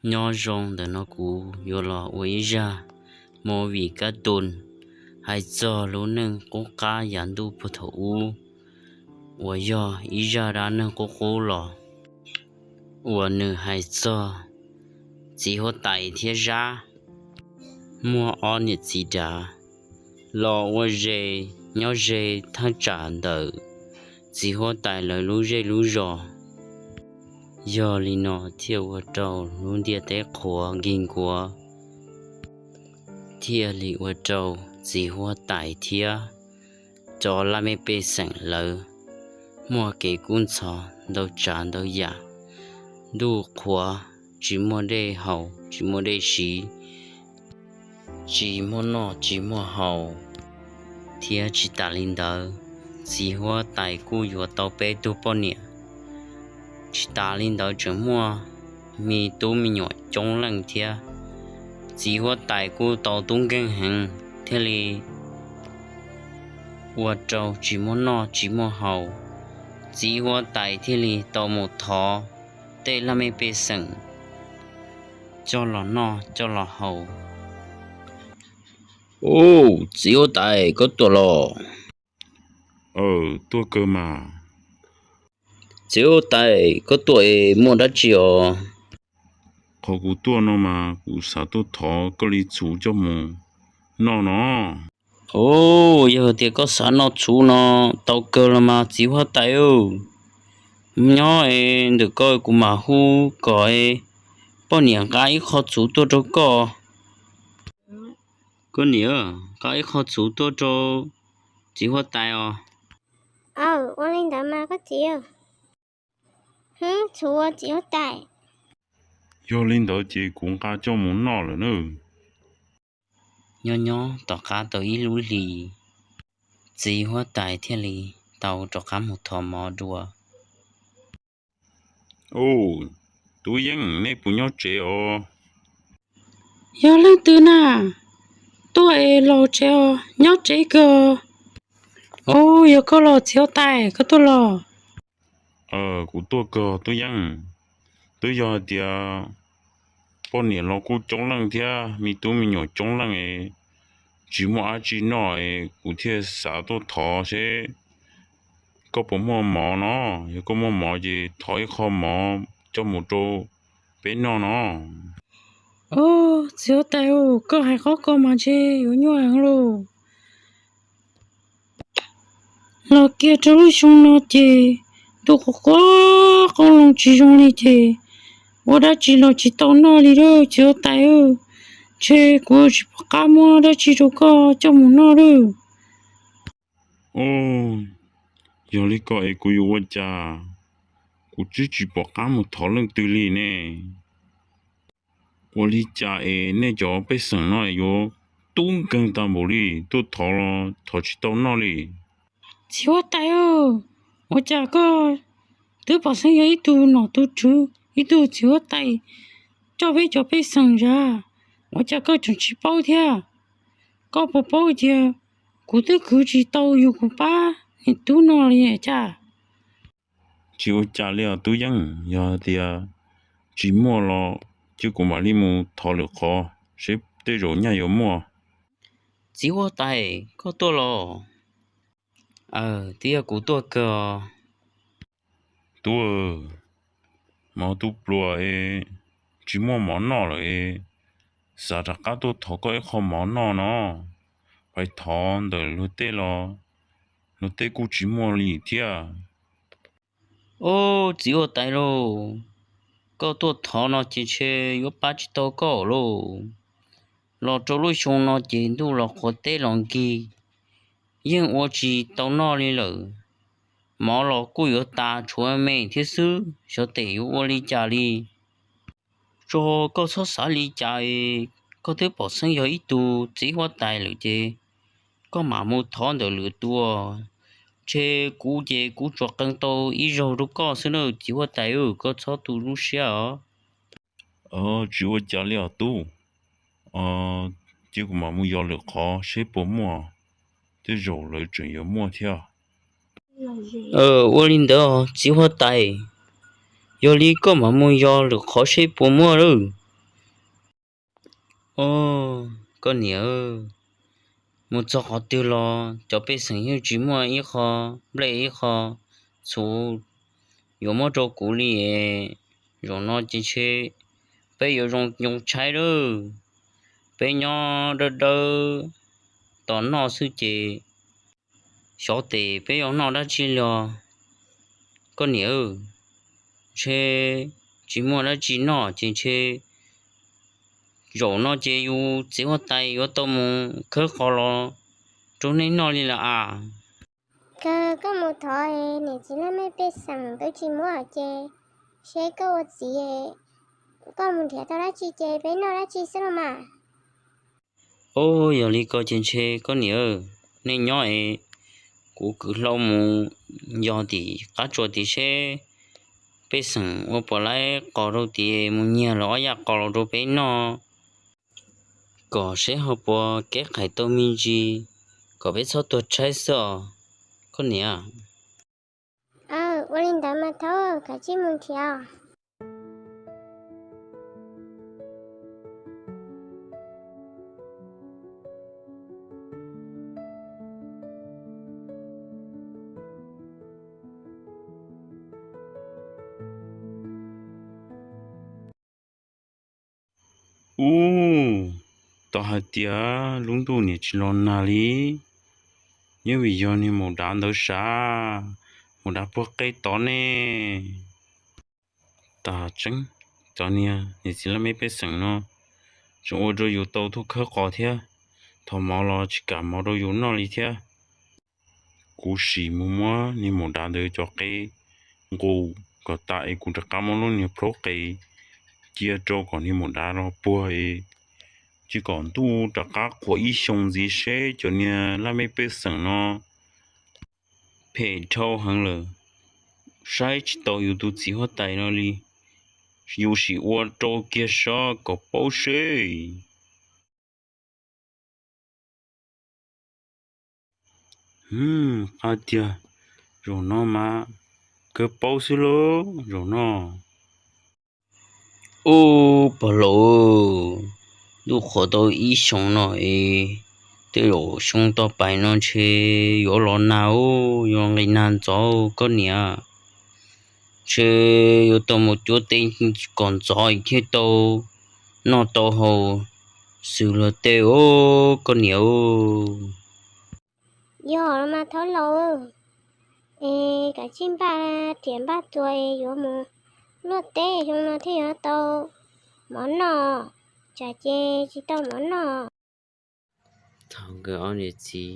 Nyob zoo, ntawm no kuv yuav los ua ib zaj movie kab toos hais txog lub neej qub qab yav ntuj puag thaum ub, uas yog ib zaj dab neeg qub qub los, uas nws hais txog txiv huab tais thiab Zab, muaj ob niam txiv dav los ua ze, nyob ze thaj tsam ntawm txiv huab tais lawv lub zej lub zos. Yog li no thiaj ua rau lub ntiaj teb qhuav nkig nkuav, thiaj li ua rau txiv huab tais thiab cov laj mej pej xeem lawv muaj kev kub ntxhov ntau tsav ntau yam, ntuj qhuav, tsis muaj dej haus tsis muaj dej siv, tsis muaj noj tsis muaj haus, thiab tsis tas li ntawd, txiv huab tais kuj yuav tau peb tug poj niam. Tsis tas li ntawd tseem muaj me tub me nyuam coob leej thiab. Txiv huab tais kuj tau tub nkeeg heev thiaj li ua rau tsis muaj noj tsis muaj haus, txiv huab tais thiaj li tau mus thov tej laj mej pej xeem coj los noj coj los haus. Ub, txiv huab tais, koj tuaj los? Aw, tuaj kawg mas. Txiv huab tais, koj tuaj es muaj dab tsi os? Qhov kuv tuaj no mas kuv xav tuaj thov koj li txhuv coj mus noj no. Ub, yog tias koj xav noj txhuv no, tau kawg los mas txiv huab tais. Nyob es ntawm koj, kuv mam hu kom poj niam nqa ib qho txhuv tuaj rau koj. Koj niam, nqa ib qho txhuv tuaj rau txiv huab tais os. Aw, ua li ntawd mas koj txiv. Hm, txhuv txiv huab tais. Yog li ntawd ces kuv nqa coj mus noj lawm nawb. Nyob nyob tom qab tau ib lub hlis, txiv huab tais thiaj li tau rov qab mus thov mov dua. Ub, tub Yeej, nej puas nyob tsev os? Yog leej twg na? Tuaj es los tsev os, nyob tsev kawg. Ub, yog koj los txiv huab tais, koj tuaj los? Kuv tuaj kawg tub Yeej. Twb yog hais tias poj niam los kuj coob leej thiab me tub me nyuam coob leej, tsis muaj dab tsi noj, kuv thiaj xav tuaj thov seb koj puas muaj mov no. Yog koj muaj mov ces thov ib qho mov coj mus rau peb noj no. Ub, txiv huab tais, koj hais qhov ko mas ntshe yuav nyuaj heev lauj. Los kiag rau lub xyoo no ces ntuj qhuav qhuav, qoob loo tsis zoo li ces ua dab tsi los tsis tau noj li lauj txiv huab tais. Ntshe kuv tsis pom qab muab dab tsi rau koj coj mus noj lauj. Yog li ko es kuv yuav ua cas? Kuv twb tsis pom qab mus thov leej twg li ne. Ua li cas es nej cov pej xeem no yuav tub nkeeg tag npaum li, tuaj thov los thov tsis tau noj li. Txiv huab tais, ua cas koj twb pom xeeb yog ib tug nom tug tswv, ib tug txiv huab tais coj peb cov pej xeem zam, ua cas koj tseem tsis paub thiab? Koj puas paub tias kuv twb khwv tsis tau yus kuv pab niam tub no li cas? Tsis ua cas li os tub Yeej, yog tias tsis muaj los cia kuv mam li mus thov lwm qhov seb tej zaum nyaj yuav muaj. Txiv huab tais, koj tuaj los? Aw, twb yog kuv tuaj kawg. Tub, mov tu pluas es tsis muaj mov noj lawm es xav rov qab tuaj thov koj ib qho mov noj no. Pais thov ntawm luag tej los luag tej kuj tsis muaj li thiab. Ub, txiv huab tais lauj, koj tuaj thov no ces ntshe yuav pab tsis tau koj lauj. Los rau lub xyoo no ces ntuj los qhuav teb los nkig, yeej ua tsis tau noj li lawm. Mov los kuj yuav tas tshuav me thiab xwb, xyov tes yuav ua li cas li. Tso, koj txhob xav li cas, koj twb pom xeeb yog ib tug txiv huab tais lawm ces koj mam mus thov ntawm lwm tus. Ntshe kuv ces kuv tsuas qee tau ib zaug rau koj xwb na txiv huab tais, koj txhob tu lub siab os. Tsis ua cas li os tub, cia kuv mam mus yos lwm qhov seb puas muaj, tej zaum lawv tseem yuav muaj thiab. Ua li ntawd txiv huab tais, yog li koj mam mus yos lwm qhov seb puas muaj lawm. Au, koj niam, mus txog qhov twg los cov pej xeem yeej tsis muaj ib qho nplej ib qho txhuv yuav muab rau kuv li es. Zaum no ces ntshe peb yuav zoo ncoo tshaib lawm. Peb nyob dawb dawb tos noj xwb ces xyov tes peb yuav noj dab tsi li os. Koj niam, ntshe tsis muaj dab tsi noj ces ntshe zaum no ces yus txiv huab tais yuav tau mus khawb qos los rau nej noj li lawm as. Kawg koj mus thov niam txiv laj mej pej xeem twb tsis muab ces seb koj ua txiv, koj mus nrhiav tau dab tsi ces peb noj dab tsi xwb los mas. Au, yog li ko ces ntshe koj niam, nej nyob es kuv kwv hlau mus yog tim qab tsuas tim seb pej xeem ua puas laib qos rau tim mus nyiag los ob yaj qos los rau peb noj, kom seb ho puas kev qhais tau me ntsis, kom peb txhob tuag tshaib xwb os koj niam. Ua li ntawd mas thaub, kav tsij mus nrhiav. Ub, tau hais tias lub ntuj niam tsis los nag li, yeej vim yog niag maum dav ntawd sav, maum dav puag qe tod ne. Tas tseeb, cov niag niam txiv laj mej pej xeem no tseem ua rau yus tau tuaj khawb qos thiab, thov mov los tsis kam mov rau yus noj li thiab. Kuv sim mus muab niag maum dav ntawd cov qe nqus kom tas es kuv rov qab muab lub niag plhaub qe cia rau kom niag maum dav los puag es cia kom ntuj rov qab qhuav ib xyoo ntxiv seb cov niag laj mej pej xeem no phem dhau heev lawm, saib tsis taus yus tus txiv huab tais no li. Yus sim ua rau kiag saib kom paub seb. Qab tiag, zaum no mas kawg paub xwb lauj zaum no. Ub, pog laus, ntuj qhuav tau ib xyoos no es tej zaum xyoo toj pais no ntshe yuav los nag, yuav nqis nag ntxov koj niam. Ntshe yuav tau mus cuab teb kom ntxov thiaj tau noj tau haus xws luag tej os koj niam. Yog los mas thaub laus, es kav tsij npaj riam npaj txuas es yuav mus luaj teb xyoo no thiaj yuav tau mov noj, tsam ces tsis tau mov noj. Thaum nkawd ob niam txiv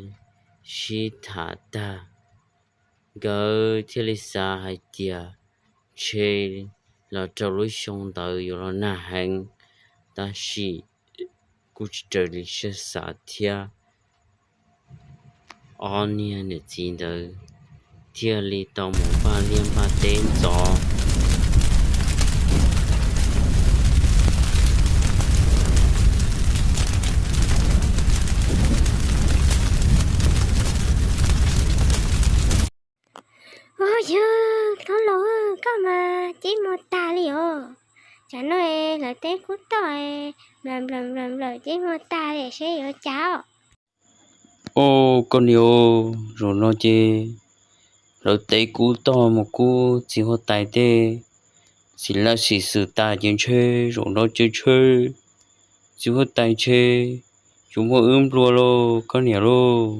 sib tham tag, nkawd thiaj li xav hais tias ntshe los rau lub xyoo ntawd yuav los nag heev, tab sis kuj tsis raws li siab xav thiab. Ob niag niam txiv ntawd thiaj li tau mus npaj liaj npaj teb ntxov. Ub, yog thaub laus, koj mas ceeb muag tag li os. Tsam no lawv teb kub toj, nplawm nplawm nplawm nplawm ceeb muag tag li seb yuav cas. Os koj niam, zaum no ces lawv teb kub toj mus kub txiv huab tais tej, txiv laj sim xwm tas ces ntshe zaum no ces ntshe txiv huab tais ntshe yuav muab wb nplua lauj koj niam lauj.